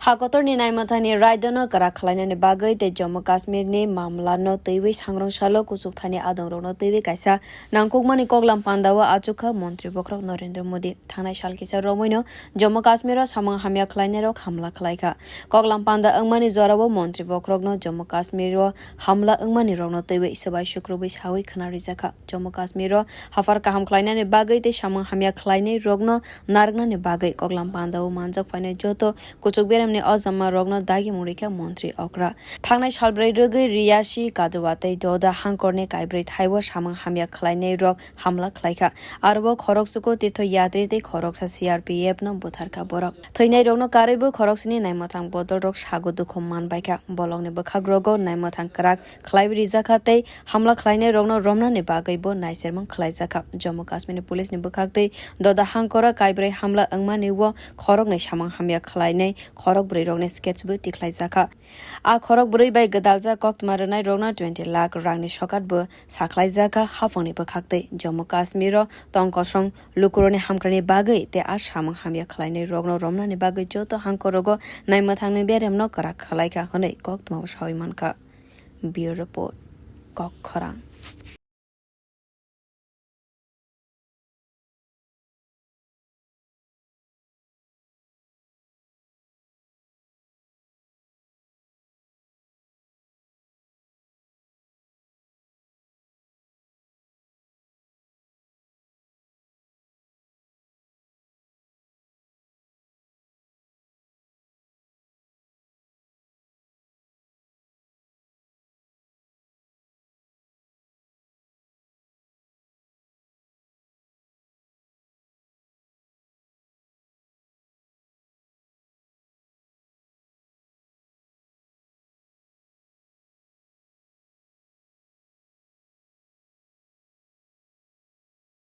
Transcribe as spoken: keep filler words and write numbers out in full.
Ha kotorni naimwthangni raidano kwrak khlainani bagwi tei Jammu Kashmirni mamlano twiwi sangrong salo kuchuk thani adongrokno twiwi kaisa nangkukmani koklam pandao achukha Montri Bokhorok Narendra Modi. Thangnai sal kisa romwino Jammu Kashmiro samung hamya khlainairok hamla khlaikha. Koklam panda wngmani jorao Montri Bokhorokno Jammu Kashmiro hamla wngmani rokno twiwi swbai sukrubwi sawi khna rijakha. Jammu Kashmiro haphar kaham khlainani bagwi tei samung hamya khlainai rokno narwknani bagwi koklam pandao manjak phainai joto kuchuk beremni o jama rokno dagimung rikha Montri Okra. Thangnai salbrwi rwgwi Riyashi, Kadua tei Doda hangkorni kaibrwi thaibo samung hamya khlainai rok hamla khlaikha. Aro khoroksuko tirtho yatri tei khoroksa C R P F no butharkha borok. Thwinairokno karwibo khoroksani naimwthang bodolrok sago dukhu manbaikha. Bolongni bwkhagrogo naimwthang kwrak khlaiwi rijakha tei hamla khlainairokno romnani bagwibo naisermung khlaijakha. Jammu Kashmirni police ni bwkhaktwi Doda hangkora kaibrwi hamla wngmani o khoroknwi samung hamya khlainai khorokbrwi rokni sketch bo tikhlaijakha. A khorokbrwi bai gwdaljak koktwma rwnairokno twenty lakh rangni sokat bo sakhlaijakha haphangni bwkhaktwi. Jammu Kashmiro tongkosong lukurokni hamkrai bagwi tei a samung hamya khlainairokno romnani bagwi joto hangkorogo naimwthangni beremno kwrak khlaikha hwnwi koktwmao sawi mankha. Bureau Report, Kok Khorang.